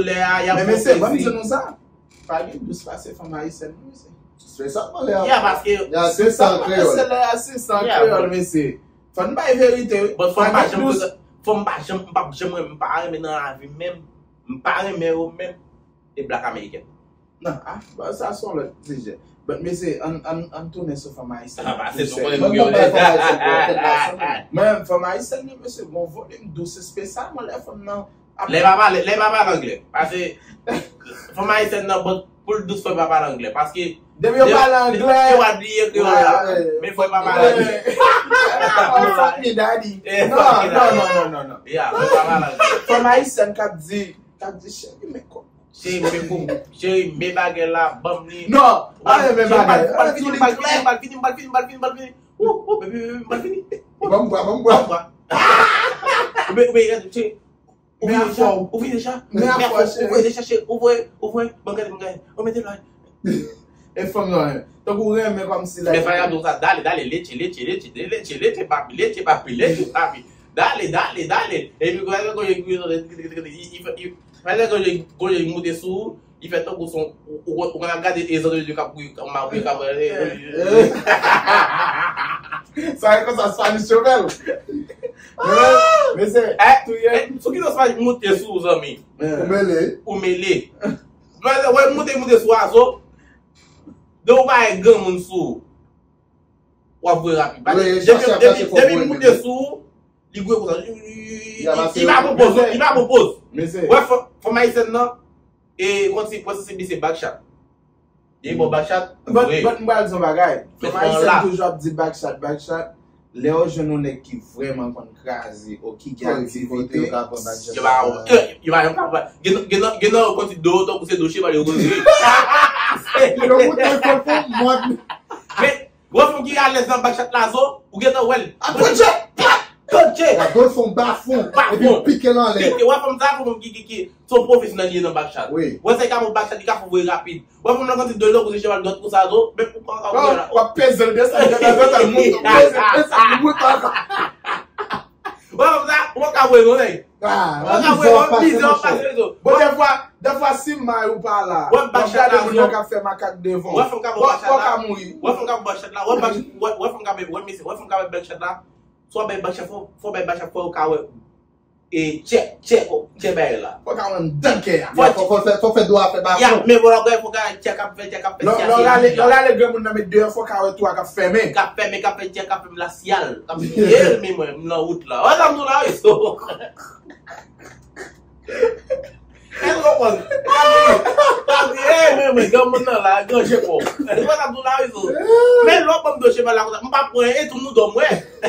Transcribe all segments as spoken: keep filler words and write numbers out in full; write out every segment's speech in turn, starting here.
Lè a, y ap Men mesye, ban m di nou sa. Pa gen dous pase fanm ayisyèn, non, mesye. Se sa k pale a. Ya, paske Ya, se sa, se sa, kreyòl. Mesye, lè a, se sa, kreyòl, mesye. Fò n bay verite, wi. Bon, fanm pa janm, fanm pa janm, m pa janm, m pa renmen nan lavi m menm. M pa renmen yo menm. E blak amerikèn. Non, ah, bon, sa se yon lòt sijè. But, mesye, ann, ann, ann tounen sou fanm ayisyèn. Ah, pase tou konnen nou gen. Mwen, fanm ayisyèn nan, mesye, gon volim dous espesyalman lè fanm nan ap Lè pa pale, lè pa pale anglè. Pase fanm ayisyèn nan, bon, pou l dous, fò l pa pale anglè. Paske Depi yo pale anglè, yo pa bliye kreyòl la. Men fò l pa pale anglè. Oh, fuck me, daddy. Non, non, non, non, non, non. Ya, fò l pa pale anglè. Fanm ayisyèn k ap di, k ap di, cheri, men kòk. Cheri, men kou, cheri, men bagay la, ban m li. Non, pa men bagay. M pral fini, m pral fini, m pral fini, m pral fini, m pral fini, m pral fini. Ou, ou, baby, baby, m pral fini. Ban m bwa, ban m bwa. Ban m bwa. Ou be, ou be, cheri, ou fini deja? Ou fini deja? Men afwa, cheri. Ou voye deja, cheri, ou voye, ou voye, ban m gade, ban m gade. Ou mete lòy. E fanm nan, tankou renmen kòmsi la. Men fè y ap di w sa, dale, dale, leche, leche, leche, leche, leche, papi, leche, papi, leche, papi. Dale, dale, dale. Epi, fè lè gon jan, fè lè gon jan, gon jan moute sou ou, li fè tankou son, ou, ou, ou konn ap gade e zòt yo k ap kouri, k ap kouri, k ap Sa e konsa Spanish yo fè l. Men, men se, eh, touye. Eh, sou ki sa Spanish moute sou ou, zanmi? Ou mele. Ou mele. Wè, moute, moute sou azo. De ou pa e granmoun sou ou. W ap voye rapid. Pase depi, depi, depi moute sou ou, li gwe konsa. Li pa pran poz, li pa pran poz. Wè, fanm ayisyèn nan, e, kòmsi, kòmsi se, se back shot. Li bon back shot, but, but m pral di yon bagay. Fanm ayisyèn toujou ap di back shot, back shot. Lè yo jwenn yon nèg ki vrèman konn kraze, ou ki gen aktivite, yo pa, yo pa janm ka pran. Gen, gen, gen nan yo konn di do, tankou se do cheval yo konn di. Yo moute fò fò mòn. Men, wè fanm ki alèz nan back shot la, zo, ou gentan wè l. Ap pran djòb, pap! Kote? Gade l fè yon bafon, epi pike l anlè. Pike, wè fanm sa, fanm ki, ki, ki, se yon pwofesyonèl li ye nan back shot. Wi. Wè sa, li ka pran back shot, li ka fè voye rapid. Wè fanm nan konn di do l tankou se cheval dwèt konsa, zo, men ou pa ka wè la. W ap peze l desann, desann, desann, moute, peze l desann, moute ankò. Wè fanm sa, ou pa ka wè non, nèg. Ah, ou pa ka wè non, bizè w ap pase, zo. Bon, dèfwa, dèfwa si may ou pa la, w ap gade moun nan k ap fè makak devan w. Wè fanm k ap fè back shot la. Ou ka mouri. Wè fanm k ap fè back shot la. Wè back, wè, wè fanm k ap, wè mesye, wè fanm k ap fè back shot la. Swa bay back shot, fò, fò bay back shot, fò yo ka wè. E tchèk, tchèk, tchèk bagay la. Fò ka wè anndan kè a. Fò, fò, fò fè, fò fè do a fè bafon. Ya, men bon, lè w fò ka tchèk ap fè, tchèk ap fè. Lè w ale granmoun nan met deyò, fò ka wè tou a k ap fèmen. K ap fèmen, k ap fè tchèk, k ap fèmen la syal. K ap fèmen, men mwen, m nan wout la. Wè sa m di w la, wi, so. Èske w konprann? Sa di, sa di, eh, men mwen, granmoun nan la, gran je kò. Wè sa m di w la, wi, so. Men lè w ban m do cheval la konsa, m pa pran, e tou nou dòm, wè. Wè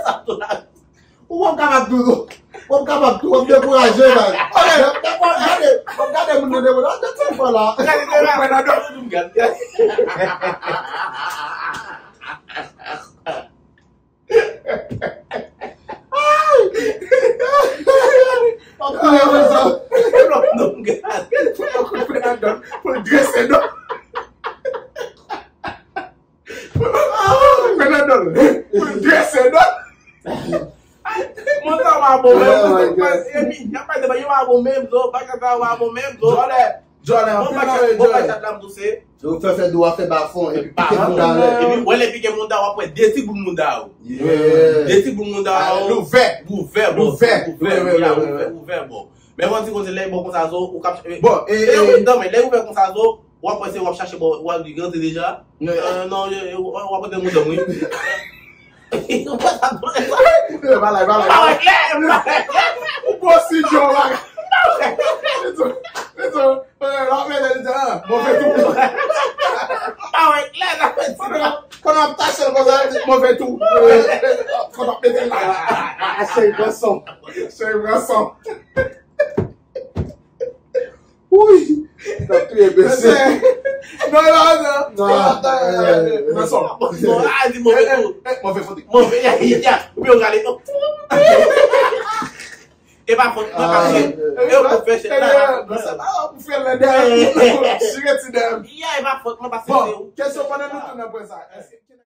sa m di w la. Ou p ap kapab tou, w ap kapab tou, w ap dekouraje, man. Ok. W ap gade, w ap gade moun nan dekouraje, gade sa fò la. Gade, gade, gade, gade. Ay! W ap kouri apre sa. W ap kouri ladan pou l drese do. Panadol. Pou l drese do. Mwen sa pa bon menm. Oh my God. Epi, y ap pale de bagay, yo pa bon menm, zo. Bagay sa yo pa bon menm, zo. Jòlè, jòlè, anpil mare, jòlè. Bon, bagay sa la m douse. Yo fè fè do a fè bafon, epi pike moun da. Epi, wè lè pike moun da, w ap wè de ti boul moun da yo. Yeah. De ti boul moun da yo. Louvè. Louvè, bon. Louvè. Louvè, louvè, louvè, bon. Men konn si konn se lè bon konsa zo, ou k ap. Bon, e, e, e, non, men lè ou fè konsa zo, w ap panse w ap chache bon, w ap li rantre deja. Non, non, w ap rantre moudan, wi. Ou pa t ap konnen sa. Balay, balay, balay. Ou bon si Joe, bagay. Lito, lito, lè w ap mete li di, ah, move tou. Pa wè klè nan mete. Konnen w ap tache l konsa, li di, move tou. Konnen w ap mete l la. Ah, cheri, pran son. Cheri, pran son. Wi! N ap touye mesye. Non, non, non. Non. Move tou. Move, ya, ya. Ou byen, ou gade. E pa fòt mwen, paske e yo pou fè chèt la. Pou fè lè dèyè. Chire ti dèyè. Ya, e pa fòt mwen, paske se ou. Bon, kesyon pandan nou tounen pwen sa. Èske